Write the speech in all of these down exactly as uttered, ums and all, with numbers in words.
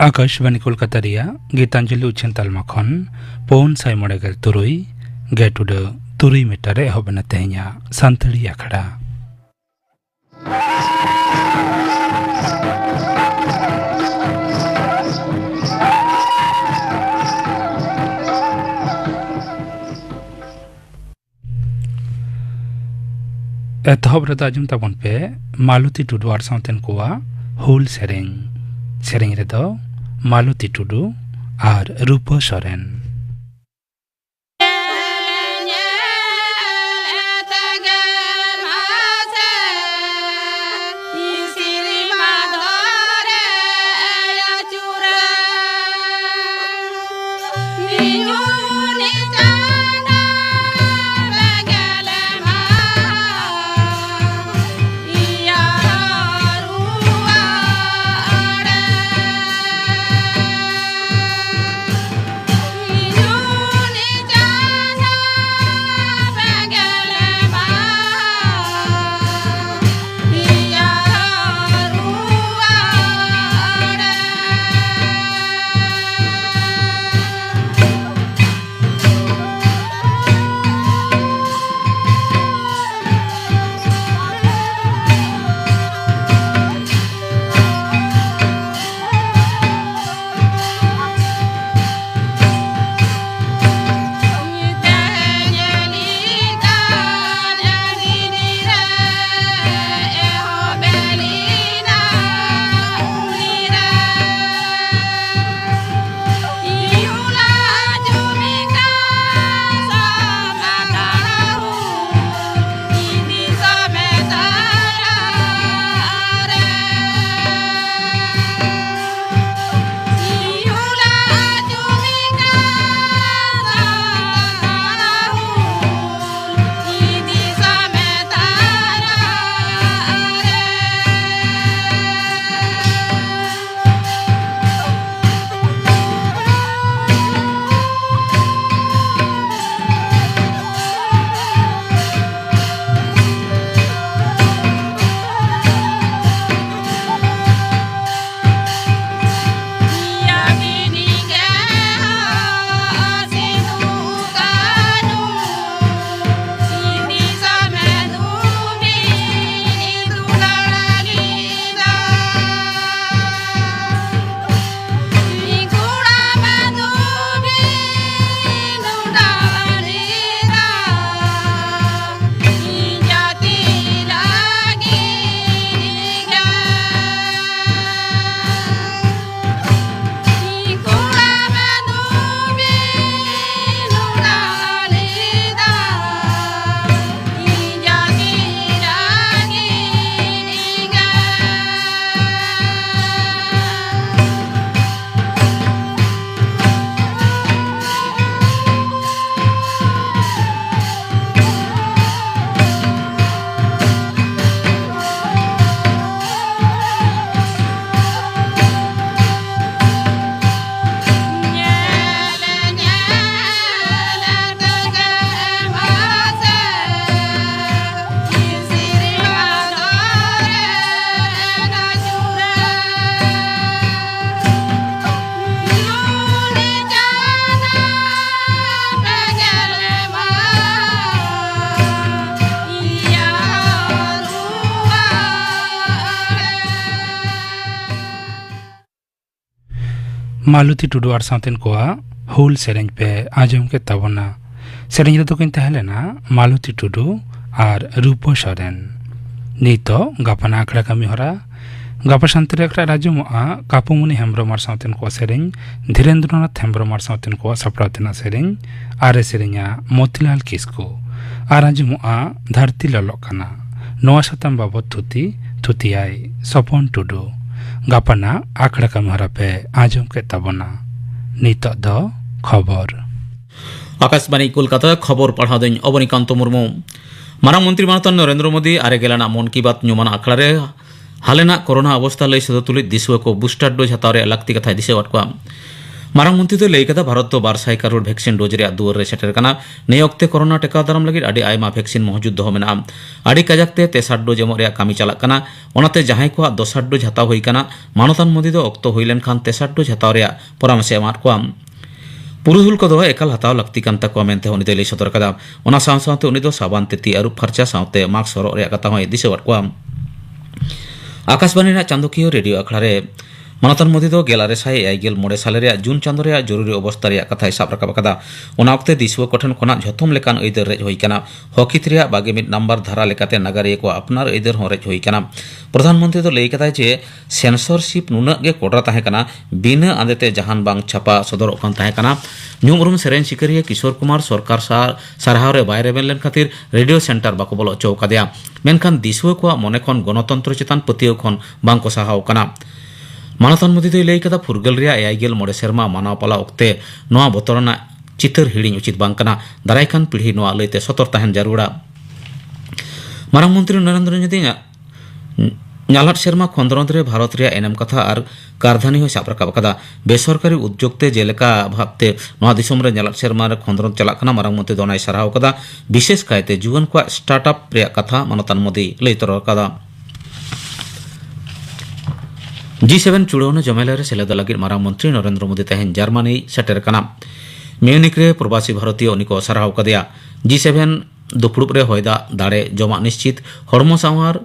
ᱟᱠᱟᱥᱵᱟᱱᱤ ᱠᱳᱞᱠᱟᱛᱟ ᱨᱮᱭᱟᱜ ᱜᱤᱛᱟᱧᱡᱚᱞᱤ ᱩᱪᱷᱟᱹᱱ ᱛᱟᱞᱢᱟ ᱠᱷᱚᱱ ᱯᱩᱱ ᱥᱟᱭ ᱢᱚᱬᱮ ᱜᱮᱞ ᱛᱩᱨᱩᱭ ᱜᱮᱴ ᱩᱰᱟᱹ ᱛᱩᱨᱩᱭ ᱢᱤᱴᱟᱨ ᱨᱮ ᱮᱦᱚᱵ ᱮᱱᱟ ᱛᱮᱦᱮᱧᱟᱜ ᱥᱟᱱᱛᱟᱲᱤ ᱟᱠᱷᱲᱟ᱾ ᱮᱛᱚᱦᱚᱵ ᱨᱮᱫᱚ ᱟᱸᱡᱚᱢ ᱛᱟᱵᱚᱱ ᱯᱮ ᱢᱟᱞᱚᱛᱤ ᱴᱩᱰᱩ ᱟᱨ ᱥᱟᱶᱛᱮᱱ ᱠᱚᱣᱟᱜ ᱦᱩᱞ ᱥᱮᱨᱮᱧ᱾ ᱥᱮᱨᱮᱧ ᱨᱮᱫᱚ ᱢᱟᱞᱚᱛᱤ ᱴᱩᱰᱩ ᱟᱨ ᱨᱩᱯᱟᱹ ᱥᱚᱨᱮᱱ᱾ ᱢᱟᱞᱚᱛᱤ ᱴᱩᱰᱩ ᱟᱨ ᱥᱟᱶᱛᱮᱱ ᱠᱚᱣᱟᱜ ᱦᱩᱞ ᱥᱮᱨᱮᱧ ᱯᱮ ᱟᱸᱡᱚᱢ ᱠᱮᱫ ᱛᱟᱵᱚᱱᱟ᱾ ᱥᱮᱨᱮᱧ ᱨᱮᱫᱚ ᱠᱤᱱ ᱛᱟᱦᱮᱸ ᱞᱮᱱᱟ ᱢᱟᱞᱚᱛᱤ ᱴᱩᱰᱩ ᱟᱨ ᱨᱩᱯᱟᱹ ᱥᱚᱨᱮᱱ᱾ ᱱᱤᱛᱚᱜ ᱜᱟᱯᱟᱱ ᱟᱠᱷᱲᱟ ᱠᱟᱹᱢᱤ ᱦᱚᱨᱟ᱾ ᱜᱟᱯᱟ ᱥᱟᱱᱛᱟᱲᱤ ᱟᱠᱷᱲᱟ ᱨᱮ ᱟᱸᱡᱚᱢᱚᱜᱼᱟ ᱠᱟᱯᱩᱢᱩᱱᱤ ᱦᱮᱢᱵᱨᱚᱢ ᱟᱨ ᱥᱟᱶᱛᱮᱱ ᱠᱚᱣᱟᱜ ᱥᱮᱨᱮᱧ, ᱫᱷᱤᱨᱮᱱᱫᱨᱚᱱᱟᱛᱷ ᱦᱮᱢᱵᱨᱚᱢ ᱟᱨ ᱥᱟᱶᱛᱮᱱ ᱠᱚᱣᱟᱜ ᱥᱟᱯᱲᱟᱣ ᱛᱮᱱᱟᱜ ᱥᱮᱨᱮᱧ, ᱟᱨ ᱮ ᱥᱮᱨᱮᱧᱟ ᱢᱚᱛᱤᱞᱟᱞ ᱠᱤᱥᱠᱩ᱾ ᱟᱨ ᱟᱸᱡᱚᱢᱚᱜᱼᱟ ᱫᱷᱟᱹᱨᱛᱤ ᱞᱚᱞᱚᱜ ᱠᱟᱱᱟ᱾ ᱱᱚᱣᱟ ᱥᱟᱛᱟᱢ ᱵᱟᱵᱚᱛ ᱛᱷᱩᱛᱤ ᱛᱷᱩᱛᱤᱭᱟᱭ ᱥᱚᱯᱚᱱ ᱴᱩᱰᱩ᱾ ᱜᱟᱯᱟᱱᱟᱜ ᱟᱠᱷᱲᱟ ᱠᱟᱹᱢᱤ ᱦᱚᱨᱟ ᱯᱮ ᱟᱸᱡᱚᱢ ᱠᱮᱫ ᱛᱟᱵᱚᱱᱟ᱾ ᱱᱤᱛᱚᱜ ᱫᱚ ᱠᱷᱚᱵᱚᱨ᱾ ᱟᱠᱟᱥᱵᱟᱬᱤ ᱠᱳᱞᱠᱟᱛᱟ, ᱠᱷᱚᱵᱚᱨ ᱯᱟᱲᱦᱟᱣ ᱫᱚᱧ ᱚᱵᱚᱱᱤᱠᱟᱱᱛᱚ ᱢᱩᱨᱢᱩ᱾ ᱢᱟᱨᱟᱝ ᱢᱚᱱᱛᱨᱤ ᱢᱟᱱᱚᱛᱟᱱ ᱱᱚᱨᱮᱱᱫᱨᱚ ᱢᱳᱫᱤ ᱟᱨᱮ ᱜᱮᱞ ᱟᱱᱟᱜ ᱢᱚᱱ ᱠᱤ ᱵᱟᱛ ᱧᱩᱢᱟᱱᱟᱜ ᱟᱠᱷᱲᱟ ᱨᱮ ᱦᱟᱞᱮᱱᱟᱜ ᱠᱳᱨᱳᱱᱟ ᱚᱵᱚᱥᱛᱟ ᱞᱟᱹᱭ ᱥᱚᱫᱚᱨ ᱛᱩᱞᱩᱡ ᱫᱤᱥᱩᱣᱟᱹ ᱠᱚ ᱵᱩᱥᱴᱟᱨ ᱰᱳᱡᱽ ᱦᱟᱛᱟᱣ ᱨᱮᱭᱟᱜ ᱞᱟᱹᱠᱛᱤ ᱠᱟᱛᱷᱟᱭ ᱫᱤᱥᱟᱹᱣᱟᱫ ᱠᱚᱣᱟ᱾ ᱢᱟᱨᱟᱝ ᱢᱚᱱᱛᱨᱤ ᱫᱚᱭ ᱞᱟᱹᱭ ᱠᱟᱫᱟ, ᱵᱷᱟᱨᱚᱛ ᱫᱚ ᱵᱟᱨ ᱥᱟᱭ ᱠᱟᱨᱳᱲ ᱵᱷᱮᱠᱥᱤᱱ ᱰᱳᱡᱽ ᱨᱮᱭᱟᱜ ᱫᱩᱣᱟᱹᱨ ᱨᱮ ᱥᱮᱴᱮᱨ ᱠᱟᱱᱟ᱾ ᱱᱤᱭᱟᱹ ᱚᱠᱛᱮ ᱠᱳᱨᱳᱱᱟ ᱴᱮᱠᱟᱣ ᱫᱟᱨᱟᱢ ᱞᱟᱹᱜᱤᱫ ᱟᱹᱰᱤ ᱟᱭᱢᱟ ᱵᱷᱮᱠᱥᱤᱱ ᱢᱚᱦᱡᱩᱫ ᱫᱚᱦᱚ ᱢᱮᱱᱟᱜᱼᱟ᱾ ᱟᱹᱰᱤ ᱠᱟᱡᱟᱠ ᱛᱮ ᱛᱮᱥᱟᱨ ᱰᱳᱡᱽ ᱮᱢᱚᱜ ᱨᱮᱭᱟᱜ ᱠᱟᱹᱢᱤ ᱪᱟᱞᱟᱜ ᱠᱟᱱᱟ᱾ ᱚᱱᱟᱛᱮ ᱡᱟᱦᱟᱸᱭ ᱠᱚᱣᱟᱜ ᱫᱚᱥᱟᱨ ᱰᱳᱡᱽ ᱦᱟᱛᱟᱣ ᱦᱩᱭ ᱠᱟᱱᱟ, ᱢᱟᱱᱚᱛᱟᱱ ᱢᱳᱫᱤ ᱫᱚ ᱚᱠᱛᱚ ᱦᱩᱭ ᱞᱮᱱᱠᱷᱟᱱ ᱛᱮᱥᱟᱨ ᱰᱳᱡᱽ ᱦᱟᱛᱟᱣ ᱨᱮᱭᱟᱜ ᱯᱚᱨᱟᱢᱚᱨᱥᱚ ᱮᱢᱟᱫ ᱠᱚᱣᱟ᱾ ᱯᱩᱨᱩᱫᱷᱩᱞ ᱠᱚᱫᱚ ᱮᱠᱟᱞ ᱦᱟᱛᱟᱣ ᱞᱟᱹᱠᱛᱤ ᱠᱟᱱ ᱛᱟᱠᱚᱣᱟ ᱢᱮᱱᱛᱮ ᱦᱚᱸ ᱩᱱᱤ ᱫᱚᱭ ᱞᱟᱹᱭ ᱥᱚᱫᱚᱨ ᱠᱟᱫᱟ᱾ ᱚᱱᱟ ᱥᱟᱶ ᱥᱟᱶᱛᱮ ᱩᱱᱤ ᱫᱚ ᱥᱟᱵᱟᱱ ᱛᱮ ᱛᱤ ᱟᱹᱨᱩᱵ ᱯᱷᱟᱨᱪᱟ ᱥᱟᱶᱛᱮ ᱢᱟᱥᱠ ᱦᱚᱨᱚᱜ ᱨᱮᱭᱟᱜ ᱠᱟᱛᱷᱟ ᱦᱚᱸᱭ ᱫᱤᱥᱟᱹᱣᱟᱫ ᱠᱚᱣᱟ᱾ ᱟᱠᱟᱥᱵᱟᱬᱤ ᱨᱮᱱᱟᱜ ᱪᱟᱸᱫᱚᱠᱤᱭᱟᱹ ᱨᱮᱰᱤᱭᱳ ᱟᱠᱷᱲᱟ ᱨᱮ ᱢᱟᱱᱚᱛᱟᱱ ᱢᱳᱫᱤ ᱫᱚ ᱜᱮᱞ ᱟᱨᱮ ᱥᱟᱭ ᱮᱭᱟᱭ ᱜᱮᱞ ᱢᱚᱬᱮ ᱥᱟᱞᱮ ᱨᱮᱭᱟᱜ ᱡᱩᱱ ᱪᱟᱸᱫᱚ ᱨᱮᱭᱟᱜ ᱡᱚᱨᱩᱨᱤ ᱚᱵᱚᱥᱛᱟ ᱨᱮᱭᱟᱜ ᱠᱟᱛᱷᱟᱭ ᱥᱟᱵ ᱨᱟᱠᱟᱵ ᱟᱠᱟᱫᱟ᱾ ᱚᱱᱟ ᱚᱠᱛᱮ ᱫᱤᱥᱩᱣᱟᱹ ᱠᱚᱴᱷᱮᱱ ᱠᱷᱚᱱᱟᱜ ᱡᱷᱚᱛᱚᱢ ᱞᱮᱠᱟᱱ ᱟᱹᱭᱫᱟᱹᱨ ᱨᱮᱡ ᱦᱩᱭ ᱠᱟᱱᱟ᱾ ᱦᱚᱠ ᱦᱤᱛ ᱨᱮᱭᱟᱜ ᱵᱟᱜᱮ ᱢᱤᱫ ᱱᱟᱢᱵᱟᱨ ᱫᱷᱟᱨᱟ ᱞᱮᱠᱟᱛᱮ ᱱᱟᱜᱟᱨᱤᱭᱟᱹ ᱠᱚᱣᱟᱜ ᱟᱯᱱᱟᱨ ᱟᱹᱭᱫᱟᱹᱨ ᱦᱚᱸ ᱨᱮᱡ ᱦᱩᱭ ᱠᱟᱱᱟ᱾ ᱯᱨᱚᱫᱷᱟᱱ ᱢᱚᱱᱛᱨᱤ ᱫᱚ ᱞᱟᱹᱭ ᱠᱟᱫᱟᱭ ᱡᱮ ᱥᱮᱱᱥᱚᱨᱥᱤᱯ ᱱᱩᱱᱟᱹᱜ ᱜᱮ ᱠᱚᱰᱨᱟ ᱛᱟᱦᱮᱸ ᱠᱟᱱᱟ, ᱵᱤᱱᱟᱹ ᱟᱸᱫᱮ ᱛᱮ ᱡᱟᱦᱟᱱ ᱵᱟᱝ ᱪᱷᱟᱯᱟ ᱥᱚᱫᱚᱨᱚᱜ ᱠᱟᱱ ᱛᱟᱦᱮᱸ ᱠᱟᱱᱟ᱾ ᱧᱩᱢ ᱩᱨᱩᱢ ᱥᱮᱨᱮᱧ ᱥᱤᱠᱟᱹᱨᱤᱭᱟᱹ ᱠᱤᱥᱳᱨ ᱠᱩᱢᱟᱨ ᱥᱚᱨᱠᱟᱨ ᱥᱟ-, ᱥᱟᱨᱦᱟᱣ ᱨᱮ ᱵᱟᱭ ᱨᱮᱵᱮᱱ ᱞᱮᱱ ᱠᱷᱟᱹᱛᱤᱨ ᱨᱮᱰᱤᱭᱳ ᱥᱮᱱᱴᱟᱨ ᱵᱟᱠᱚ ᱵᱚᱞᱚ ᱦᱚᱪᱚ ᱟᱠᱟᱫᱮᱭᱟ᱾ ᱢᱮᱱᱠᱷᱟᱱ ᱫᱤᱥᱩᱣᱟᱹ ᱠᱚᱣᱟᱜ ᱢᱚᱱᱮ ᱠᱷᱚᱱ ᱜᱚᱱᱚᱛᱚᱱᱛᱨᱚ ᱪᱮᱛᱟᱱ ᱯᱟᱹᱛᱭᱟᱹᱣ ᱠᱷᱚᱱ ᱵᱟᱝ ᱠᱚ ᱥᱟᱦᱟᱣ ᱠᱟᱱᱟ᱾ ᱢᱟᱱᱚᱛᱟᱱ ᱢᱳᱫᱤ ᱫᱚᱭ ᱞᱟᱹᱭ ᱠᱟᱫᱟ, ᱯᱷᱩᱨᱜᱟᱹᱞ ᱨᱮᱭᱟᱜ ᱮᱭᱟᱭ ᱜᱮᱞ ᱢᱚᱬᱮ ᱥᱮᱨᱢᱟ ᱢᱟᱱᱟᱣ ᱯᱟᱞᱟᱣ ᱚᱠᱛᱮ ᱱᱚᱣᱟ ᱵᱚᱛᱚᱨᱟᱱᱟᱜ ᱪᱤᱛᱟᱹᱨ ᱦᱤᱲᱤᱧ ᱩᱪᱤᱛ ᱵᱟᱝ ᱠᱟᱱᱟ᱾ ᱫᱟᱨᱟᱭ ᱠᱟᱱ ᱯᱤᱲᱦᱤ ᱱᱚᱣᱟ ᱞᱟᱹᱭᱛᱮ ᱥᱚᱛᱚᱨ ᱛᱟᱦᱮᱱ ᱡᱟᱹᱨᱩᱲᱟ᱾ ᱢᱟᱨᱟᱝ ᱢᱚᱱᱛᱨᱤ ᱱᱚᱨᱮᱱᱫᱨᱚ ᱢᱳᱫᱤ ᱧᱟᱞᱟᱫ ᱥᱮᱨᱢᱟ ᱠᱷᱚᱸᱫᱽᱨᱚᱸᱫᱽ ᱨᱮ ᱵᱷᱟᱨᱚᱛ ᱨᱮᱭᱟᱜ ᱮᱱᱮᱢ ᱠᱟᱛᱷᱟ ᱟᱨ ᱠᱟᱨᱫᱷᱟᱹᱱᱤ ᱦᱚᱸᱭ ᱥᱟᱵ ᱨᱟᱠᱟᱵ ᱟᱠᱟᱫᱟ᱾ ᱵᱮᱥᱚᱨᱠᱟᱨᱤ ᱩᱫᱽᱡᱳᱜᱽ ᱛᱮ ᱡᱮᱞᱮᱠᱟ ᱵᱷᱟᱵᱽᱛᱮ ᱱᱚᱣᱟ ᱫᱤᱥᱚᱢ ᱨᱮ ᱧᱟᱞᱟᱫ ᱥᱮᱨᱢᱟ ᱨᱮ ᱠᱷᱚᱸᱫᱽᱨᱚᱸᱫᱽ ᱪᱟᱞᱟᱜ ᱠᱟᱱᱟ, ᱢᱟᱨᱟᱝ ᱢᱚᱱᱛᱨᱤ ᱫᱚ ᱚᱱᱟᱭ ᱥᱟᱨᱦᱟᱣ ᱟᱠᱟᱫᱟ᱾ ᱵᱤᱥᱮᱥ ᱠᱟᱭᱛᱮ ᱡᱩᱣᱟᱹᱱ ᱠᱚᱣᱟᱜ ᱥᱴᱟᱨᱴ ᱟᱯ ᱨᱮᱭᱟᱜ ᱠᱟᱛᱷᱟ ᱢᱟᱱᱚᱛᱟᱱ ᱢᱳᱫᱤ ᱞᱟᱹᱭ ᱛᱚᱨᱟ ᱟᱠᱟᱫᱟ᱾ ᱡᱤ ᱥᱮᱵᱷᱮᱱ ᱪᱩᱲᱟᱹᱣᱱᱟ ᱡᱚᱢᱮᱞᱟ ᱨᱮ ᱥᱮᱞᱮᱫᱚᱜ ᱞᱟᱹᱜᱤᱫ ᱢᱟᱨᱟᱝ ᱢᱚᱱᱛᱨᱤ ᱱᱚᱨᱮᱱᱫᱨᱚ ᱢᱳᱫᱤ ᱛᱮᱦᱮᱧ ᱡᱟᱨᱢᱟᱱᱤ ᱥᱮᱴᱮᱨ ᱠᱟᱱᱟ᱾ ᱢᱤᱭᱩᱱᱤᱠ ᱨᱮ ᱯᱨᱚᱵᱟᱥᱤ ᱵᱷᱟᱨᱚᱛᱤᱭᱚ ᱩᱱᱤ ᱠᱚ ᱥᱟᱨᱦᱟᱣ ᱠᱟᱫᱮᱭᱟ᱾ ᱡᱤ ᱥᱮᱵᱷᱮᱱ ᱫᱩᱯᱲᱩᱵ ᱨᱮ ᱦᱚᱭ ᱫᱟᱜ ᱫᱟᱲᱮ, ᱡᱚᱢᱟᱜ ᱱᱤᱥᱪᱤᱛ, ᱦᱚᱲᱢᱚ ᱥᱟᱶᱟᱨ,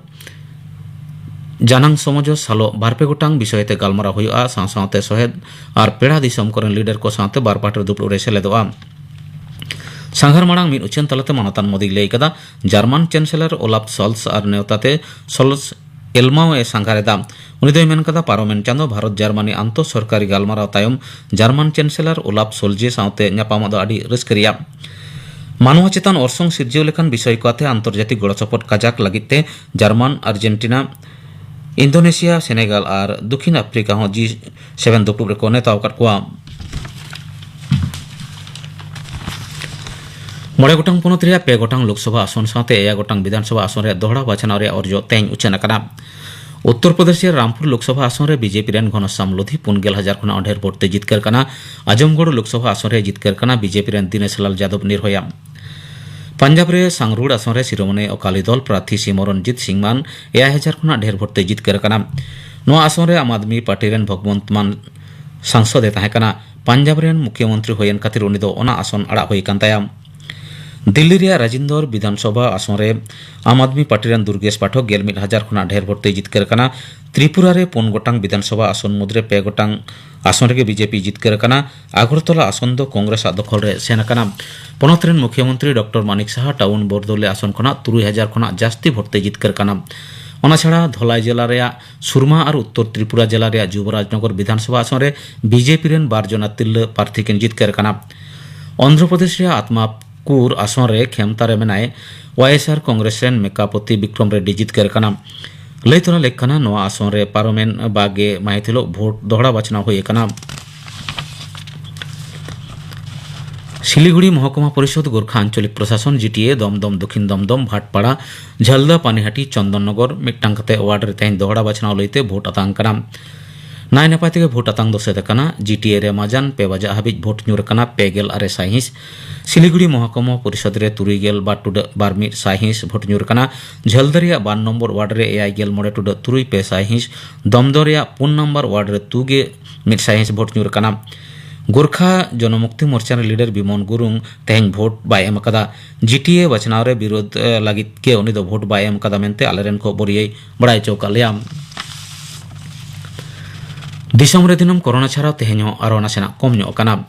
ᱡᱟᱱᱟᱝ ᱥᱚᱢᱚᱡᱚ ᱥᱟᱞᱚᱜ ᱵᱟᱨᱯᱮ ᱜᱚᱴᱟᱝ ᱵᱤᱥᱚᱭ ᱛᱮ ᱜᱟᱞᱢᱟᱨᱟᱣ ᱦᱩᱭᱩᱜᱼᱟ᱾ ᱥᱟᱶ ᱥᱟᱶᱛᱮ ᱥᱚᱦᱮᱫ ᱟᱨ ᱯᱮᱲᱟ ᱫᱤᱥᱚᱢ ᱠᱚᱨᱮᱱ ᱞᱤᱰᱟᱨ ᱠᱚ ᱥᱟᱶᱛᱮ ᱵᱟᱨ ᱯᱟᱦᱴᱟ ᱨᱮ ᱫᱩᱯᱲᱩᱵ ᱨᱮ ᱥᱮᱞᱮᱫᱚᱜᱼᱟ᱾ ᱥᱟᱸᱜᱷᱟᱨ ᱢᱟᱲᱟᱝ ᱢᱤᱫ ᱩᱪᱷᱟᱹᱱ ᱛᱟᱞᱟᱛᱮ ᱢᱟᱱᱚᱛᱟᱱ ᱢᱳᱫᱤᱭ ᱞᱟᱹᱭ ᱠᱟᱫᱟ, ᱡᱟᱨᱢᱟᱱ ᱪᱮᱱᱥᱮᱞᱚᱨ ᱳᱞᱟᱯ ᱥᱚᱞᱥ ᱟᱨ ᱱᱮᱣᱛᱟ ᱛᱮ ᱥᱚᱞᱥ ᱮᱞᱢᱟᱣ ᱮ ᱥᱟᱸᱜᱷᱟᱨ ᱮᱫᱟ᱾ ᱩᱱᱤ ᱫᱚᱭ ᱢᱮᱱ ᱠᱟᱫᱟ, ᱯᱟᱨᱚᱢᱮᱱ ᱪᱟᱸᱫᱚ ᱵᱷᱟᱨᱚᱛ ᱡᱟᱨᱢᱟᱱᱤ ᱟᱱᱛᱚ ᱥᱚᱨᱠᱟᱨᱤ ᱜᱟᱞᱢᱟᱨᱟᱣ ᱛᱟᱭᱚᱢ ᱡᱟᱨᱢᱟᱱ ᱪᱮᱱᱥᱮᱞᱚᱨ ᱳᱞᱟᱯ ᱥᱚᱞᱡᱮ ᱥᱟᱶᱛᱮ ᱧᱟᱯᱟᱢᱚᱜ ᱫᱚ ᱟᱹᱰᱤ ᱨᱟᱹᱥᱠᱟᱹ ᱨᱮᱭᱟᱜ᱾ ᱢᱟᱱᱣᱟ ᱪᱮᱛᱟᱱ ᱚᱨᱥᱚᱝ ᱥᱤᱨᱡᱟᱹᱣ ᱞᱮᱠᱟᱱ ᱵᱤᱥᱚᱭ ᱠᱚ ᱟᱛᱮ ᱟᱱᱛᱚᱨᱡᱟᱛᱤᱠ ᱜᱚᱲᱚ ᱥᱚᱯᱚᱦᱚᱫ ᱠᱟᱡᱟᱠ ᱞᱟᱹᱜᱤᱫ ᱛᱮ ᱡᱟᱨᱢᱟᱱ, ᱟᱨᱡᱮᱱᱴᱤᱱᱟ, ᱤᱱᱫᱳᱱᱮᱥᱤᱭᱟ, ᱥᱮᱱᱮᱜᱟᱞ ᱟᱨ ᱫᱚᱠᱷᱤᱱ ᱟᱯᱷᱨᱤᱠᱟ ᱦᱚᱸ ᱡᱤ ᱥᱮᱵᱷᱮᱱ ᱫᱩᱯᱲᱩᱵ ᱨᱮᱠᱚ ᱱᱮᱣᱛᱟ ᱟᱠᱟᱫ ᱠᱚᱣᱟ᱾ ᱢᱚᱬᱮ ᱜᱚᱴᱟᱝ ᱯᱚᱱᱚᱛ ᱨᱮᱭᱟᱜ ᱯᱮ ᱜᱚᱴᱟᱝ ᱞᱳᱠᱥᱚᱵᱷᱟ ᱟᱥᱚᱱ ᱥᱟᱶᱛᱮ ᱮᱭᱟᱭ ᱜᱚᱴᱟᱝ ᱵᱤᱫᱷᱟᱱᱥᱚᱵᱷᱟ ᱟᱥᱚᱱ ᱨᱮᱭᱟᱜ ᱫᱚᱦᱲᱟ ᱵᱟᱪᱷᱱᱟᱣ ᱨᱮᱭᱟᱜ ᱚᱨᱡᱚ ᱛᱮᱦᱮᱧ ᱩᱪᱷᱟᱹᱱ ᱟᱠᱟᱱᱟ᱾ ᱩᱛᱛᱚᱨ ᱯᱨᱚᱫᱮᱥ ᱨᱮᱭᱟᱜ ᱨᱟᱢᱯᱩᱨ ᱞᱳᱠᱥᱚᱵᱷᱟ ᱟᱥᱚᱱ ᱨᱮ ᱵᱤᱡᱮᱯᱤ ᱨᱮᱱ ᱜᱷᱚᱱᱚᱥᱭᱟᱢ ᱞᱳᱫᱷᱤ ᱯᱩᱱ ᱜᱮᱞ ᱦᱟᱡᱟᱨ ᱠᱷᱚᱱᱟᱜ ᱰᱷᱮᱨ ᱵᱷᱳᱴ ᱛᱮ ᱡᱤᱛᱠᱟᱹᱨ ᱠᱟᱱᱟ᱾ ᱟᱡᱚᱢᱜᱚᱲ ᱞᱳᱠᱥᱚᱵᱷᱟ ᱟᱥᱚᱱ ᱨᱮ ᱡᱤᱛᱠᱟᱹᱨ ᱠᱟᱱᱟ ᱵᱤᱡᱮᱯᱤ ᱨᱮᱱ ᱫᱤᱱᱮᱥ ᱞᱟᱞ ᱡᱟᱫᱚᱵ ᱱᱤᱨᱦᱚᱭᱟ᱾ ᱯᱟᱧᱡᱟᱵᱽ ᱨᱮ ᱥᱟᱝᱨᱩᱲ ᱟᱥᱚᱱ ᱨᱮ ᱥᱤᱨᱳᱢᱚᱱᱤ ᱚᱠᱟᱞᱤ ᱫᱚᱞ ᱯᱨᱟᱨᱛᱷᱤ ᱥᱤᱢᱚᱨᱚᱱᱡᱤᱛ ᱥᱤᱝ ᱢᱟᱱ ᱮᱭᱟᱭ ᱦᱟᱡᱟᱨ ᱠᱷᱚᱱᱟᱜ ᱰᱷᱮᱨ ᱵᱷᱳᱴ ᱛᱮ ᱡᱤᱛᱠᱟᱹᱨ ᱟᱠᱟᱱᱟ᱾ ᱱᱚᱣᱟ ᱟᱥᱚᱱ ᱨᱮ ᱟᱢ ᱟᱫᱢᱤ ᱯᱟᱨᱴᱤ ᱨᱮᱱ ᱵᱷᱚᱜᱽᱵᱚᱱᱛ ᱢᱟᱱ ᱥᱟᱝᱥᱚᱫ ᱮ ᱛᱟᱦᱮᱸ ᱠᱟᱱᱟ᱾ ᱯᱟᱧᱡᱟᱵᱽ ᱨᱮᱱ ᱢᱩᱠᱷᱭᱟᱹᱢᱚᱱᱛᱨᱤ ᱦᱩᱭᱮᱱ ᱠᱷᱟᱹᱛᱤᱨ ᱩᱱᱤ ᱫᱚ ᱚᱱᱟ ᱟᱥᱚᱱ ᱟᱲᱟᱜ ᱦᱩᱭ ᱟᱠᱟᱱ ᱛᱟᱭᱟ᱾ ᱫᱤᱞᱞᱤ ᱨᱮᱭᱟᱜ ᱨᱟᱡᱤᱱᱫᱚᱨ ᱵᱤᱫᱷᱟᱱᱥᱚᱵᱷᱟ ᱟᱥᱚᱱ ᱨᱮ ᱟᱢ ᱟᱫᱢᱤ ᱯᱟᱨᱴᱤ ᱨᱮᱱ ᱫᱩᱨᱜᱮᱥ ᱯᱟᱴᱷᱚᱠ ᱜᱮᱞ ᱢᱤᱫ ᱦᱟᱡᱟᱨ ᱠᱷᱚᱱᱟᱜ ᱰᱷᱮᱨ ᱵᱷᱳᱴ ᱛᱮᱭ ᱡᱤᱛᱠᱟᱹᱨ ᱟᱠᱟᱱᱟ᱾ ᱛᱨᱤᱯᱩᱨᱟ ᱨᱮ ᱯᱩᱱ ᱜᱚᱴᱟᱝ ᱵᱤᱫᱷᱟᱱᱥᱚᱵᱷᱟ ᱟᱥᱚᱱ ᱢᱩᱫᱽᱨᱮ ᱯᱮ ᱜᱚᱴᱟᱝ ᱟᱥᱚᱱ ᱨᱮᱜᱮ ᱵᱤᱡᱮᱯᱤ ᱡᱤᱛᱠᱟᱹᱨ ᱟᱠᱟᱱᱟ᱾ ᱟᱜᱚᱨᱛᱚᱞᱟ ᱟᱥᱚᱱ ᱫᱚ ᱠᱚᱝᱜᱨᱮᱥ ᱟᱜ ᱫᱚᱠᱷᱚᱞ ᱨᱮ ᱥᱮᱱ ᱟᱠᱟᱱᱟ᱾ ᱯᱚᱱᱚᱛ ᱨᱮᱱ ᱢᱩᱠᱷᱭᱟᱹᱢᱚᱱᱛᱨᱤ ᱰᱚᱠᱴᱚᱨ ᱢᱟᱱᱤᱠ ᱥᱟᱦᱟ ᱴᱟᱣᱩᱱ ᱵᱚᱨᱫᱳᱞᱤ ᱟᱥᱚᱱ ᱠᱷᱚᱱᱟᱜ ᱛᱩᱨᱩᱭ ᱦᱟᱡᱟᱨ ᱠᱷᱚᱱᱟᱜ ᱡᱟᱹᱥᱛᱤ ᱵᱷᱳᱴ ᱛᱮᱭ ᱡᱤᱛᱠᱟᱹᱨ ᱠᱟᱱᱟ᱾ ᱚᱱᱟ ᱪᱷᱟᱲᱟ ᱫᱷᱚᱞᱟᱭ ᱡᱮᱞᱟ ᱨᱮᱭᱟᱜ ᱥᱩᱨᱢᱟ ᱟᱨ ᱩᱛᱛᱚᱨ ᱛᱨᱤᱯᱩᱨᱟ ᱡᱮᱞᱟ ᱨᱮᱭᱟᱜ ᱡᱩᱵᱚᱨᱟᱡᱽᱱᱚᱜᱚᱨ ᱵᱤᱫᱷᱟᱱᱥᱚᱵᱷᱟ ᱟᱥᱚᱱ ᱨᱮ ᱵᱤᱡᱮᱯᱤ ᱨᱮᱱ ᱵᱟᱨ ᱡᱚᱱᱟ ᱛᱤᱨᱞᱟᱹ ᱯᱨᱟᱨᱛᱷᱤ ᱠᱤᱱ ᱡᱤᱛᱠᱟᱹᱨ ᱠᱟᱱᱟ᱾ ᱚᱱᱫᱷᱨᱚ ᱯᱨᱚᱫᱮᱥ ᱨᱮᱭᱟᱜ ᱟᱛᱢᱟᱠᱩᱨ ᱟᱥᱚᱱ ᱨᱮ ᱠᱷᱮᱢᱛᱟ ᱨᱮ ᱢᱮᱱᱟᱭ ᱣᱟᱭᱮᱥᱟᱨ ᱠᱚᱝᱜᱨᱮᱥ ᱨᱮᱱ ᱢᱮᱠᱟᱯᱚᱛᱤ ᱵᱤᱠᱨᱚᱢ ᱨᱮᱰᱰᱤ ᱡᱤᱛᱠᱟᱹᱨ ᱠᱟᱱᱟ᱾ ᱞᱟᱹᱭ ᱛᱚᱨᱟ ᱞᱮᱠ ᱠᱟᱱᱟ, ᱱᱚᱣᱟ ᱟᱥᱚᱱ ᱨᱮ ᱯᱟᱨᱚᱢᱮᱱ ᱵᱟᱜᱮ ᱢᱟᱹᱦᱤᱛ ᱦᱤᱞᱳᱜ ᱵᱷᱳᱴ ᱫᱚᱦᱲᱟ ᱵᱟᱪᱷᱱᱟᱣ ᱦᱩᱭ ᱟᱠᱟᱱᱟ᱾ ᱥᱤᱞᱤᱜᱩᱲᱤ ᱢᱚᱦᱚᱠᱩᱢᱟ ᱯᱚᱨᱤᱥᱚᱫᱽ ᱜᱳᱨᱠᱷᱟ ᱟᱧᱪᱚᱞᱤᱠ ᱯᱨᱚᱥᱟᱥᱚᱱ, ᱡᱤ ᱴᱤ ᱮ, ᱫᱚᱢᱫᱚᱢ ᱫᱚᱠᱷᱤᱱ ᱫᱚᱢᱫᱚᱢ, ᱵᱷᱟᱴᱯᱟᱲᱟ, ᱡᱷᱟᱞᱫᱟ, ᱯᱟᱱᱤᱦᱟᱴᱤ, ᱪᱚᱱᱫᱚᱱᱱᱚᱜᱚᱨ ᱢᱤᱫᱴᱟᱝ ᱠᱟᱛᱮ ᱣᱟᱨᱰ ᱨᱮ ᱛᱮᱦᱮᱧ ᱫᱚᱦᱲᱟ ᱵᱟᱪᱷᱱᱟᱣ ᱞᱟᱹᱭᱛᱮ ᱵᱷᱳᱴ ᱟᱛᱟᱝ ᱠᱟᱱᱟ᱾ ᱱᱟᱭ ᱱᱟᱯᱟᱭ ᱛᱮᱜᱮ ᱵᱷᱳᱴ ᱟᱛᱟᱝ ᱫᱚ ᱥᱟᱹᱛ ᱟᱠᱟᱱᱟ᱾ ᱡᱤ ᱴᱤ ᱮ ᱨᱮ ᱢᱟᱡᱟᱱ ᱯᱮ ᱵᱟᱡᱟᱜ ᱦᱟᱹᱵᱤᱡ ᱵᱷᱳᱴ ᱧᱩᱨ ᱟᱠᱟᱱᱟ ᱯᱮ ᱜᱮᱞ ᱟᱨᱮ ᱥᱟᱭᱦᱤᱸᱥ᱾ ᱥᱤᱞᱤᱜᱩᱲᱤ ᱢᱚᱦᱚᱠᱩᱢᱟ ᱯᱚᱨᱤᱥᱚᱫᱽ ᱨᱮ ᱛᱩᱨᱩᱭ ᱜᱮᱞ ᱵᱟᱨ ᱴᱩᱰᱟᱹᱜ ᱵᱟᱨ ᱢᱤᱫ ᱥᱟᱭᱦᱤᱸᱥ ᱵᱷᱳᱴ ᱧᱩᱨ ᱟᱠᱟᱱᱟ᱾ ᱡᱷᱟᱹᱞᱫᱟ ᱨᱮᱭᱟᱜ ᱵᱟᱨ ᱱᱚᱢᱵᱚᱨ ᱣᱟᱨᱰ ᱨᱮ ᱮᱭᱟᱭ ᱜᱮᱞ ᱢᱚᱬᱮ ᱴᱩᱰᱟᱹᱜ ᱛᱩᱨᱩᱭ ᱯᱮ ᱥᱟᱭᱦᱤᱸᱥ, ᱫᱚᱢᱫᱚᱢ ᱨᱮᱭᱟᱜ ᱯᱩᱱ ᱱᱚᱢᱵᱚᱨ ᱣᱟᱨᱰ ᱨᱮ ᱛᱩ ᱜᱮ ᱢᱤᱫ ᱥᱟᱭᱦᱤᱸᱥ ᱵᱷᱳᱴ ᱧᱩᱨ ᱟᱠᱟᱱᱟ᱾ ᱜᱳᱨᱠᱷᱟ ᱡᱚᱱᱚᱢᱩᱠᱛᱤ ᱢᱳᱨᱪᱟ ᱨᱮᱱ ᱞᱤᱰᱟᱨ ᱵᱤᱢᱚᱱ ᱜᱩᱨᱩᱝ ᱛᱮᱦᱮᱧ ᱵᱷᱳᱴ ᱵᱟᱭ ᱮᱢ ᱟᱠᱟᱫᱟ᱾ ᱡᱤᱴᱤᱮ ᱵᱟᱪᱷᱱᱟᱣ ᱨᱮ ᱵᱤᱨᱳᱫᱷ, ᱮ, ᱞᱟᱹᱜᱤᱫ ᱜᱮ ᱩᱱᱤ ᱫᱚ ᱵᱷᱳᱴ ᱵᱟᱭ ᱮᱢ ᱟᱠᱟᱫᱟ ᱢᱮᱱᱛᱮ ᱟᱞᱮᱨᱮᱱ ᱠᱷᱚᱵᱚᱨᱤᱭᱟᱹᱭ ᱵᱟᱲᱟᱭ ᱦᱚᱪᱚ ᱟᱠᱟᱫ ᱞᱮᱭᱟ᱾ ᱫᱤᱥᱚᱢ ᱨᱮ ᱫᱤᱱᱟᱹᱢ ᱠᱳᱨᱳᱱᱟ ᱪᱷᱟᱲᱟᱣ ᱛᱮᱦᱮᱧ ᱦᱚᱸ ᱟᱨᱚ ᱱᱟᱥᱮᱱᱟᱜ ᱠᱚᱢ ᱧᱚᱜ ᱟᱠᱟᱱᱟ᱾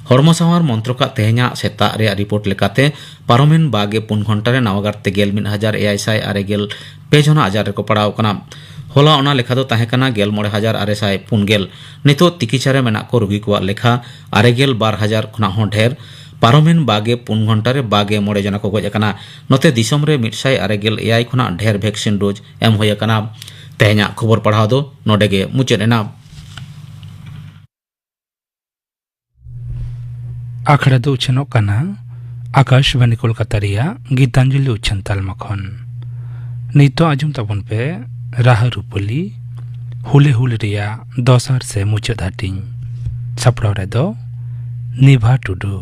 ᱦᱚᱲᱢᱚ ᱥᱟᱶᱟᱨ ᱢᱚᱱᱛᱨᱚᱠᱟᱜ ᱛᱮᱦᱮᱧᱟᱜ ᱥᱮᱛᱟᱜ ᱨᱮᱭᱟᱜ ᱨᱤᱯᱳᱨᱴ ᱞᱮᱠᱟᱛᱮ, ᱯᱟᱨᱚᱢᱮᱱ ᱵᱟᱜᱮ ᱯᱩᱱ ᱜᱷᱚᱱᱴᱟ ᱨᱮ ᱱᱟᱣᱟ ᱜᱟᱨ ᱛᱮ ᱜᱮᱞ ᱢᱤᱫ ᱦᱟᱡᱟᱨ ᱮᱭᱟᱭ ᱥᱟᱭ ᱟᱨᱮ ᱜᱮᱞ ᱯᱮ ᱡᱚᱱᱟ ᱟᱡᱟᱨ ᱨᱮᱠᱚ ᱯᱟᱲᱟᱣ ᱟᱠᱟᱱᱟ᱾ ᱦᱚᱞᱟ ᱚᱱᱟ ᱞᱮᱠᱷᱟ ᱫᱚ ᱛᱟᱦᱮᱸ ᱠᱟᱱᱟ ᱜᱮᱞ ᱢᱚᱬᱮ ᱦᱟᱡᱟᱨ ᱟᱨᱮ ᱥᱟᱭ ᱯᱩᱱ ᱜᱮᱞ᱾ ᱱᱤᱛᱚᱜ ᱛᱤᱠᱤᱪᱷᱟ ᱨᱮ ᱢᱮᱱᱟᱜ ᱠᱚ ᱨᱩᱜᱤ ᱠᱚᱣᱟᱜ ᱞᱮᱠᱷᱟ ᱟᱨᱮ ᱜᱮᱞ ᱵᱟᱨ ᱦᱟᱡᱟᱨ ᱠᱷᱚᱱᱟᱜ ᱦᱚᱸ ᱰᱷᱮᱨ᱾ ᱯᱟᱨᱚᱢᱮᱱ ᱵᱟᱜᱮ ᱯᱩᱱ ᱜᱷᱚᱱᱴᱟ ᱨᱮ ᱵᱟᱜᱮ ᱢᱚᱬᱮ ᱡᱚᱱᱟ ᱠᱚ ᱜᱚᱡ ᱟᱠᱟᱱᱟ᱾ ᱱᱚᱛᱮ ᱫᱤᱥᱚᱢ ᱨᱮ ᱢᱤᱫ ᱥᱟᱭ ᱟᱨᱮ ᱜᱮᱞ ᱮᱭᱟᱭ ᱠᱷᱚᱱᱟᱜ ᱰᱷᱮᱨ ᱵᱷᱮᱠᱥᱤᱱ ᱰᱳᱡᱽ ᱮᱢ ᱦᱩᱭ ᱟᱠᱟᱱᱟ᱾ ᱛᱮᱦᱮᱧᱟᱜ ᱠᱷᱚᱵᱚᱨ ᱯᱟᱲᱦᱟᱣ ᱫᱚ ᱱᱚᱰᱮ ᱜᱮ ᱢᱩᱪᱟᱹᱫ ᱮᱱᱟ᱾ ᱟᱠᱷᱲᱟ ᱫᱚ ᱩᱪᱷᱟᱹᱱᱚᱜ ᱠᱟᱱᱟ ᱟᱠᱟᱥᱵᱟᱱᱤ ᱠᱳᱞᱠᱟᱛᱟ ᱨᱮᱭᱟᱜ ᱜᱤᱛᱟᱧᱡᱚᱞᱤ ᱩᱪᱷᱟᱹᱱ ᱛᱟᱞᱢᱟ ᱠᱷᱚᱱ᱾ ᱱᱤᱛᱚᱜ ᱟᱸᱡᱚᱢ ᱛᱟᱵᱚᱱ ᱯᱮ ᱨᱟᱦᱟ ᱨᱩᱯᱟᱹᱞᱤ, ᱦᱩᱞᱮ ᱦᱩᱞ ᱨᱮᱭᱟᱜ ᱫᱚᱥᱟᱨ ᱥᱮ ᱢᱩᱪᱟᱹᱫ ᱦᱟᱹᱴᱤᱧ᱾ ᱥᱟᱯᱲᱟᱣ ᱨᱮᱫᱚ ᱱᱤᱵᱷᱟ ᱴᱩᱰᱩ᱾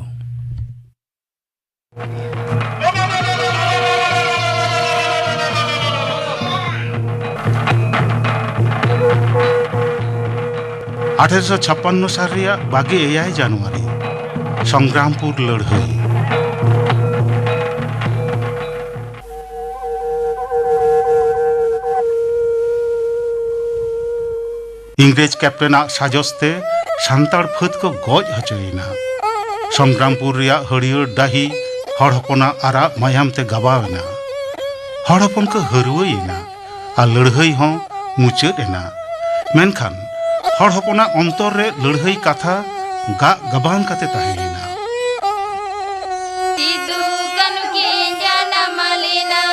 ᱟᱴᱷᱮᱨᱚᱥᱚ ᱪᱷᱟᱯᱯᱟᱱᱱᱚ ᱥᱟᱞ ᱨᱮᱭᱟᱜ ᱵᱟᱜᱮ ᱮᱭᱟᱭ ᱡᱟᱱᱩᱣᱟᱨᱤ, ᱥᱚᱝᱜᱨᱟᱢᱯᱩᱨ ᱞᱟᱹᱲᱦᱟᱹᱭ᱾ ᱤᱝᱨᱮᱡᱽ ᱠᱮᱯᱴᱮᱱᱟᱜ ᱥᱟᱡᱚᱥ ᱛᱮ ᱥᱟᱱᱛᱟᱲ ᱯᱷᱟᱹᱫ ᱠᱚ ᱜᱚᱡ ᱦᱚᱪᱚᱭᱮᱱᱟ᱾ ᱥᱚᱝᱜᱨᱟᱢᱯᱩᱨ ᱨᱮᱭᱟᱜ ᱦᱟᱹᱨᱭᱟᱹᱲ ᱰᱟᱹᱦᱤ ᱦᱚᱲ ᱦᱚᱯᱚᱱᱟᱜ ᱟᱨᱟᱜ ᱢᱟᱭᱟᱢ ᱛᱮ ᱜᱟᱵᱟᱣ ᱮᱱᱟ᱾ ᱦᱚᱲ ᱦᱚᱯᱚᱱ ᱠᱚ ᱦᱟᱹᱨᱣᱟᱹᱭᱮᱱᱟ ᱟᱨ ᱞᱟᱹᱲᱦᱟᱹᱭ ᱦᱚᱸ ᱢᱩᱪᱟᱹᱫ ᱮᱱᱟ᱾ ᱢᱮᱱᱠᱷᱟᱱ ᱦᱚᱲ ᱦᱚᱯᱚᱱᱟᱜ ᱚᱱᱛᱚᱨ ᱨᱮ ᱞᱟᱹᱲᱦᱟᱹᱭ ᱠᱟᱛᱷᱟ ᱜᱟᱜ ᱜᱟᱵᱟᱱ ᱠᱟᱛᱮ ᱛᱟᱦᱮᱸᱭᱮᱱᱟ᱾ ᱥᱤᱫᱩ ᱠᱟᱹᱱᱦᱩ ᱠᱤᱱ ᱡᱟᱱᱟᱢ ᱞᱮᱱᱟ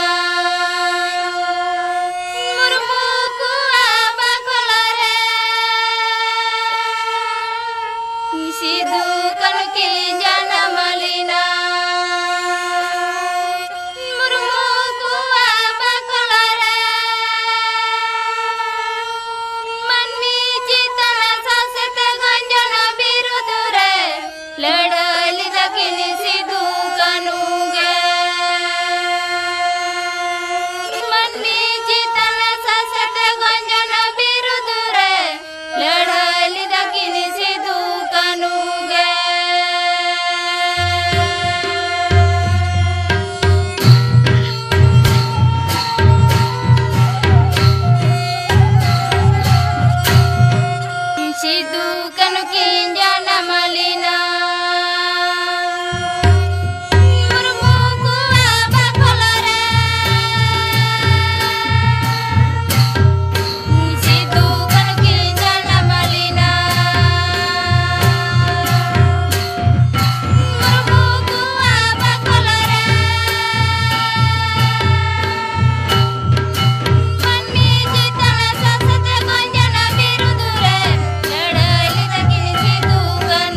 ᱢᱩᱨᱢᱩ ᱠᱚᱣᱟᱜ ᱵᱟᱠᱷᱳᱞ ᱨᱮ᱾ ᱥᱤᱫᱩ ᱠᱟᱹᱱᱦᱩ ᱠᱤᱱ ᱡᱟᱱᱟᱢ ᱞᱮᱱᱟ ᱢᱩᱨᱢᱩ ᱠᱚᱣᱟᱜ ᱵᱟᱠᱷᱳᱞ ᱨᱮ᱾ ᱢᱟᱹᱱᱢᱤ ᱪᱮᱛᱟᱱ ᱥᱟᱥᱮᱛ ᱜᱚᱸᱡᱚᱱ ᱵᱤᱨᱩᱫᱷ ᱨᱮ ᱞᱟᱹᱲᱦᱟᱹᱭ ᱞᱮᱫᱟ ᱠᱤᱱ ᱥᱤᱫᱩ ᱠᱟᱹᱱᱦᱩ ᱜᱮ᱾ ᱢᱟᱹᱱᱢᱤ ᱪᱮᱛᱟᱱ ᱥᱟᱥᱮᱛ ᱜᱚᱸᱡᱚᱱ ᱵᱤᱨᱩᱫᱷ ᱨᱮ ᱞᱟᱹᱲᱦᱟᱹᱭ ᱞᱮᱫᱟ ᱠᱤᱱ ᱥᱤᱫᱩ ᱠᱟᱹᱱᱦᱩ᱾ ᱡᱟᱱᱟᱢ ᱞᱮᱱᱟ᱾ ᱢᱩᱨᱢᱩ ᱠᱚᱣᱟᱜ ᱵᱟᱠᱷᱳᱞ ᱨᱮ ᱥᱤᱫᱩ ᱠᱟᱹᱱᱦᱩ ᱠᱤᱱ ᱡᱟᱱᱟᱢ ᱞᱮᱱᱟ᱾ ᱢᱩᱨᱢᱩ ᱠᱚᱣᱟᱜ ᱵᱟᱠᱷᱳᱞ ᱨᱮ ᱢᱟᱹᱱᱢᱤ ᱪᱮᱛᱟᱱ ᱥᱟᱥᱮᱛ ᱜᱚᱸᱡᱟᱱ ᱵᱤᱨᱩᱫᱷ ᱨᱮ ᱞᱟᱹᱲᱦᱟᱹᱭ ᱞᱮᱫᱟ ᱠᱤᱱ ᱥᱤᱫᱩ ᱠᱟᱹᱱᱦᱩ᱾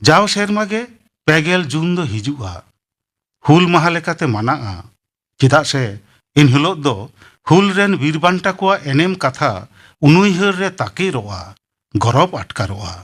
ᱡᱟᱣ ᱥᱮᱨᱢᱟ ᱜᱮ ᱯᱮ ᱜᱮᱞ ᱡᱩᱱ ᱫᱚ ᱦᱤᱡᱩᱜᱼᱟ, ᱦᱩᱞ ᱢᱟᱦᱟ ᱞᱮᱠᱟᱛᱮ ᱢᱟᱱᱟᱜᱼᱟ᱾ ᱪᱮᱫᱟᱜ ᱥᱮ ᱮᱱ ᱦᱤᱞᱳᱜ ᱫᱚ ᱦᱩᱞ ᱨᱮᱱ ᱵᱤᱨ ᱵᱟᱱᱴᱟ ᱠᱚᱣᱟᱜ ᱮᱱᱮᱢ ᱠᱟᱛᱷᱟ ᱩᱱᱩᱭᱦᱟᱹᱨ ᱨᱮ ᱛᱟᱠᱮᱨᱚᱜᱼᱟ, ᱜᱚᱨᱚᱵ ᱟᱴᱠᱟᱨᱚᱜᱼᱟ᱾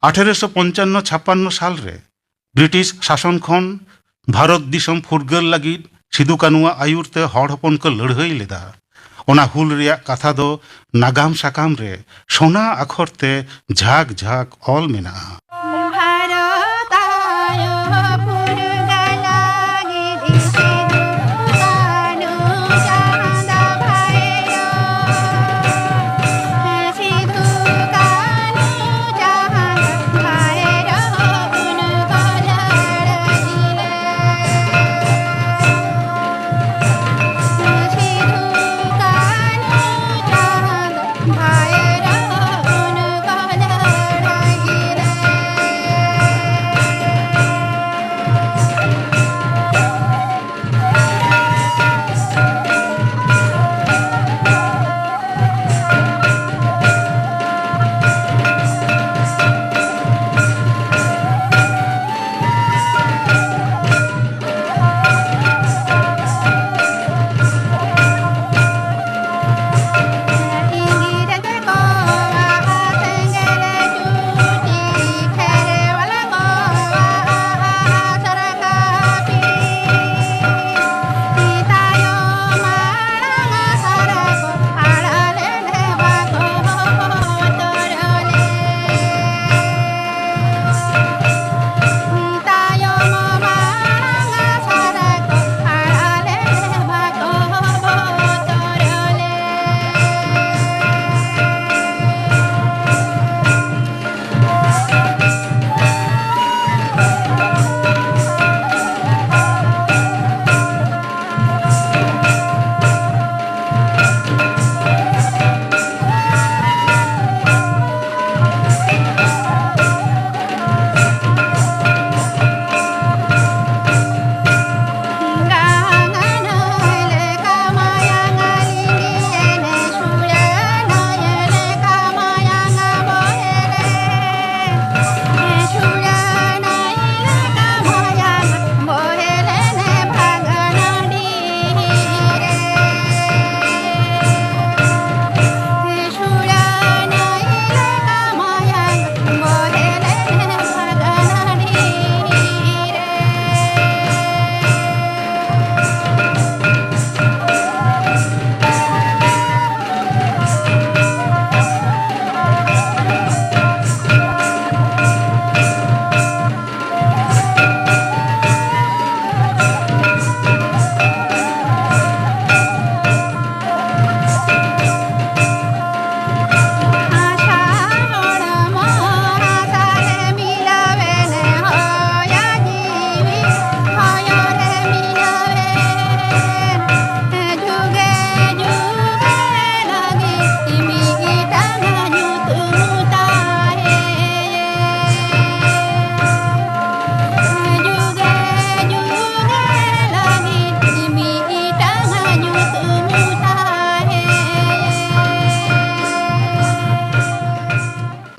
ᱟᱴᱷᱮᱨᱚᱥᱚ ᱯᱚᱧᱪᱟᱱᱱᱚ ᱪᱷᱟᱯᱟᱱᱱᱚ ᱥᱟᱞ ᱨᱮ ᱵᱨᱤᱴᱤᱥ ᱥᱟᱥᱚᱱ ᱠᱷᱚᱱ ᱵᱷᱟᱨᱚᱛ ᱫᱤᱥᱚᱢ ᱯᱷᱩᱨᱜᱟᱹᱞ ᱞᱟᱹᱜᱤᱫ ᱥᱤᱫᱩ ᱠᱟᱹᱱᱩᱣᱟᱜ ᱟᱹᱭᱩᱨ ᱛᱮ ᱦᱚᱲ ᱦᱚᱯᱚᱱ ᱠᱚ ᱞᱟᱹᱲᱦᱟᱹᱭ ᱞᱮᱫᱟ᱾ ᱚᱱᱟ ᱦᱩᱞ ᱨᱮᱭᱟᱜ ᱠᱟᱛᱷᱟ ᱫᱚ ᱱᱟᱜᱟᱢ ᱥᱟᱠᱟᱢ ᱨᱮ ᱥᱚᱱᱟ ᱟᱠᱷᱚᱨ ᱛᱮ ᱡᱷᱟᱠ ᱡᱷᱟᱠ ᱚᱞ ᱢᱮᱱᱟᱜᱼᱟ᱾ ᱵᱷᱟᱨᱚᱛ ᱟᱭᱳ ᱯᱷᱩᱨᱜᱟᱹᱞ ᱞᱟᱹᱜᱤᱫ ᱥᱤᱫᱩ ᱠᱟᱹᱱᱩ ᱪᱟᱸᱫ ᱵᱷᱟᱭᱨᱳ, ᱥᱤᱫᱩ ᱠᱟᱹᱱᱩ ᱪᱟᱸᱫ ᱵᱷᱟᱭᱨᱳ ᱩᱱᱠᱩ ᱞᱟᱹᱲᱦᱟᱹᱭ ᱞᱮᱫ᱾ ᱥᱤᱫᱩ ᱠᱟᱹᱱᱩ ᱪᱟᱸᱫ ᱵᱷᱟᱭᱨᱳ ᱩᱱᱠᱩ ᱞᱟᱹᱲᱦᱟᱹᱭ ᱞᱮᱫ᱾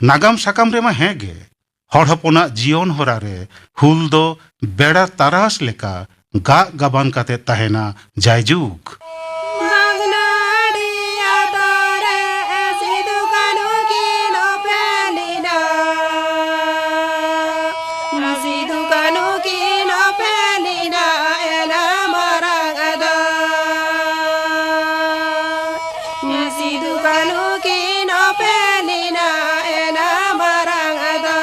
ᱱᱟᱜᱟᱢ ᱥᱟᱠᱟᱢ ᱨᱮᱢᱟ ᱦᱮᱸ ᱜᱮ, ᱦᱚᱲ ᱦᱚᱯᱚᱱᱟᱜ ᱡᱤᱭᱚᱱ ᱦᱚᱨᱟ ᱨᱮ ᱦᱩᱞ ᱫᱚ ᱵᱮᱲᱟ ᱛᱟᱨᱟᱥ ᱞᱮᱠᱟ ᱜᱟᱜ ᱜᱟᱵᱟᱱ ᱠᱟᱛᱮ ᱛᱟᱦᱮᱱᱟ ᱡᱟᱭᱡᱩᱜᱽ᱾ ᱵᱷᱟᱜᱽᱱᱟᱰᱤ ᱟᱛᱳ ᱨᱮ ᱥᱤᱫᱩ ᱠᱟᱹᱱᱦᱩ ᱠᱤᱱ ᱚᱯᱮᱞ ᱮᱱᱟ᱾ ᱥᱤᱫᱩ ᱠᱟᱹᱱᱦᱩ ᱠᱤᱱ ᱚᱯᱮᱞ ᱮᱱᱟ ᱮᱞᱟ ᱢᱟᱨᱟᱝ ᱟᱫᱚ᱾ ᱥᱤᱫᱩ ᱠᱟᱹᱱᱦᱩ ᱠᱤᱱ ᱚᱯᱮᱞ ᱮᱱᱟ ᱮᱞᱟ ᱢᱟᱨᱟᱝ ᱟᱫᱚ᱾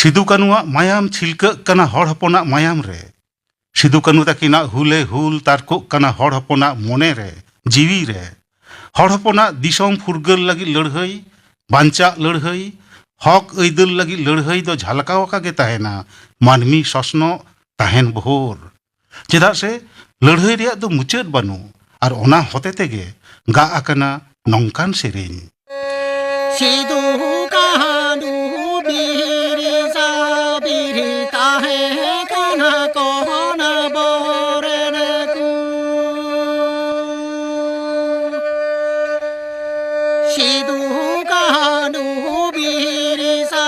ᱥᱤᱫᱩ ᱠᱟᱹᱱᱩᱣᱟᱜ ᱢᱟᱭᱟᱢ ᱪᱷᱤᱞᱠᱟᱹᱜ ᱠᱟᱱᱟ ᱦᱚᱲ ᱦᱚᱯᱚᱱᱟᱜ ᱢᱟᱭᱟᱢ ᱨᱮ᱾ ᱥᱤᱫᱩ ᱠᱟᱹᱱᱩ ᱛᱟᱹᱠᱤᱱᱟᱜ ᱦᱩᱞᱮ ᱦᱩᱞ ᱛᱟᱨᱠᱚᱜ ᱠᱟᱱᱟ ᱦᱚᱲ ᱦᱚᱯᱚᱱᱟᱜ ᱢᱚᱱᱮ ᱨᱮ, ᱡᱤᱣᱤ ᱨᱮ᱾ ᱦᱚᱲ ᱦᱚᱯᱚᱱᱟᱜ ᱫᱤᱥᱚᱢ ᱯᱷᱩᱨᱜᱟᱹᱞ ᱞᱟᱹᱜᱤᱫ ᱞᱟᱹᱲᱦᱟᱹᱭ, ᱵᱟᱧᱪᱟᱜ ᱞᱟᱹᱲᱦᱟᱹᱭ, ᱦᱚᱠ ᱟᱹᱭᱫᱟᱹᱨ ᱞᱟᱹᱜᱤᱫ ᱞᱟᱹᱲᱦᱟᱹᱭ ᱫᱚ ᱡᱷᱟᱞᱠᱟᱣ ᱟᱠᱟ ᱜᱮ ᱛᱟᱦᱮᱱᱟ ᱢᱟᱹᱱᱢᱤ ᱥᱚᱥᱱᱚᱜ ᱛᱟᱦᱮᱱ ᱵᱷᱳᱨ᱾ ᱪᱮᱫᱟᱜ ᱥᱮ ᱞᱟᱹᱲᱦᱟᱹᱭ ᱨᱮᱭᱟᱜ ᱫᱚ ᱢᱩᱪᱟᱹᱫ ᱵᱟᱹᱱᱩᱜ, ᱟᱨ ᱚᱱᱟ ᱦᱚᱛᱮ ᱛᱮᱜᱮ ᱜᱟᱜ ᱟᱠᱟᱱᱟ ᱱᱚᱝᱠᱟᱱ ᱥᱮᱨᱮᱧ᱾ ᱥᱤᱫᱩ ᱠᱟᱹᱱᱦᱩ ᱵᱤᱨ ᱥᱟ ᱵᱤᱨ ᱛᱟᱦᱮᱸ ᱠᱟᱱᱟ ᱠᱚ ᱚᱱᱟ ᱵᱚᱨᱮᱱ ᱠᱚ᱾ ᱥᱤᱫᱩ ᱠᱟᱹᱱᱦᱩ ᱵᱤᱨ ᱥᱟ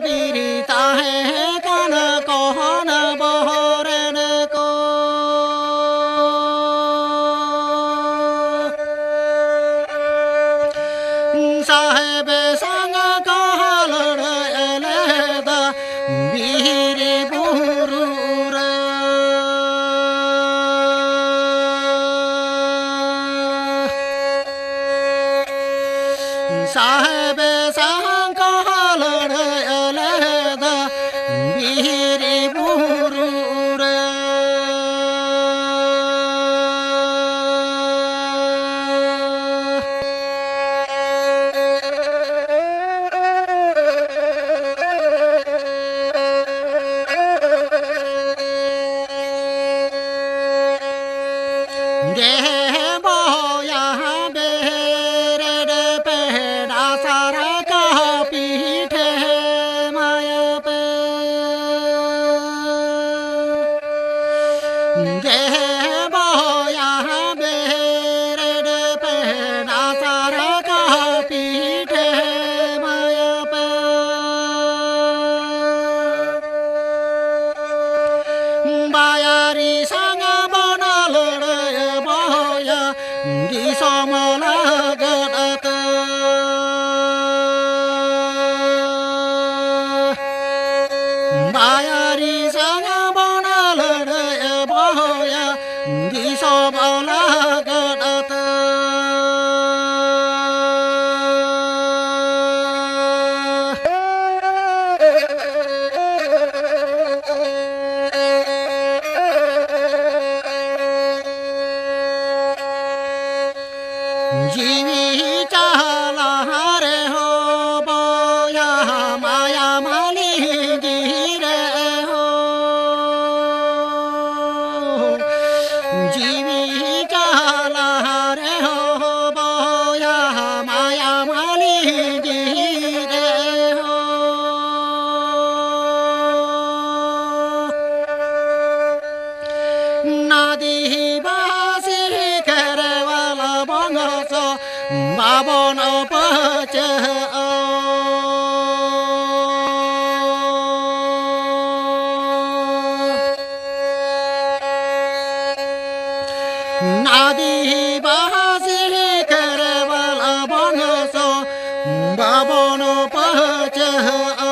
ᱵᱤᱨ ᱛᱟᱦᱮᱸ ᱠᱟᱱᱟ ᱠᱚ ᱚᱱᱟ ᱵᱚᱨᱮᱱ ᱠᱚ᱾ ᱥᱟᱦᱮᱵ ᱥᱟᱝ ᱠᱚ ᱞᱟᱹᱲᱦᱟᱹᱭ ᱞᱮᱫᱟ ᱵᱤᱨ ᱵᱩᱨᱩ ᱨᱮ᱾ ᱥᱟᱦᱮᱵ ᱥᱟᱝ ᱠᱚ ᱞᱟᱹᱲᱦᱟᱹᱭ ᱞᱮᱫᱟ ᱵᱤᱨ ᱵᱩᱨᱩ ᱨᱮ᱾ ᱜᱮ ᱵᱚᱭᱟ ᱵᱮᱨᱮᱫ ᱯᱮ ᱰᱟᱥᱟᱨ ᱠᱚ ᱯᱤᱴᱷᱟᱹ ᱢᱟᱭᱟ ᱯᱮ᱾ ᱜᱮ ᱵᱚᱭᱟ ᱵᱮᱨᱮᱫ ᱯᱮ ᱰᱟᱥᱟᱨ ᱠᱚ ᱯᱤᱴᱷᱟᱹ ᱢᱟᱭᱟ ᱯᱮ᱾ ᱵᱟᱭᱟᱨᱤ ᱥᱟᱝ ᱵᱚᱱ ᱞᱟᱹᱲᱦᱟᱹᱭ ᱵᱚᱭᱟ ᱫᱤᱥᱚᱢ ᱞᱟᱹᱜᱤᱫ ᱛᱮ᱾ ᱵᱟᱭᱟᱨᱤ ᱥᱟᱝ ᱵᱚᱱ ᱞᱟᱹᱲᱦᱟᱹᱭ ᱵᱚᱭᱟ ᱫᱤᱥᱚᱢ ᱞᱟᱹᱜᱤᱫ ᱛᱮ᱾ ᱡᱤᱣᱤ ᱪᱟᱞᱟᱣ ᱨᱮᱦᱚᱸ ᱵᱚᱭᱦᱟ ᱢᱟᱭᱟ ᱢᱟᱹᱞᱤ ᱜᱤᱨᱟᱹ ᱦᱚᱸ᱾ ᱡᱤᱣᱤ ᱪᱟᱞᱟᱣ ᱨᱮᱦᱚᱸ ᱵᱚᱭᱦᱟ ᱢᱟᱭᱟ ᱢᱟᱹᱞᱤ ᱜᱤᱨᱟᱹ ᱦᱚᱸ᱾ ᱟᱹᱫᱤᱵᱟᱹᱥᱤ ᱠᱷᱮᱨᱣᱟᱞ ᱵᱚᱝᱥᱚ ᱵᱟᱵᱚᱱ ᱯᱟᱹᱪᱟᱹᱜᱼᱟ᱾ ᱟᱹᱫᱤᱵᱟᱹᱥᱤ ᱠᱷᱮᱨᱣᱟᱞ ᱵᱚᱝᱥᱚ ᱵᱟᱵᱚᱱ ᱯᱟᱹᱪᱟᱹᱜᱼᱟ᱾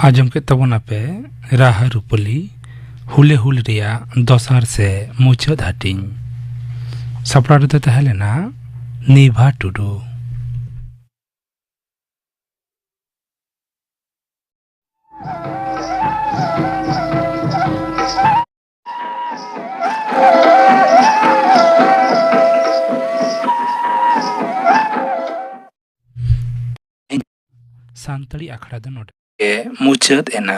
ᱟᱸᱡᱚᱢ ᱠᱮᱫ ᱛᱟᱵᱚᱱᱟᱯᱮ ᱨᱟᱦᱟ ᱨᱩᱯᱟᱹᱞᱤ ᱦᱩᱞᱮ ᱦᱩᱞ ᱨᱮᱭᱟᱜ ᱫᱚᱥᱟᱨ ᱥᱮ ᱢᱩᱪᱟᱹᱫ ᱦᱟᱹᱴᱤᱧ᱾ ᱥᱟᱯᱲᱟᱣ ᱨᱮᱫᱚ ᱛᱟᱦᱮᱸ ᱞᱮᱱᱟ ᱱᱤᱵᱷᱟ ᱴᱩᱰᱩ᱾ ᱥᱟᱱᱛᱟᱲᱤ ᱟᱠᱷᱲᱟ ᱫᱚ ᱱᱚᱰᱮ ᱜᱮ ᱢᱩᱪᱟᱹᱫ ᱮᱱᱟ᱾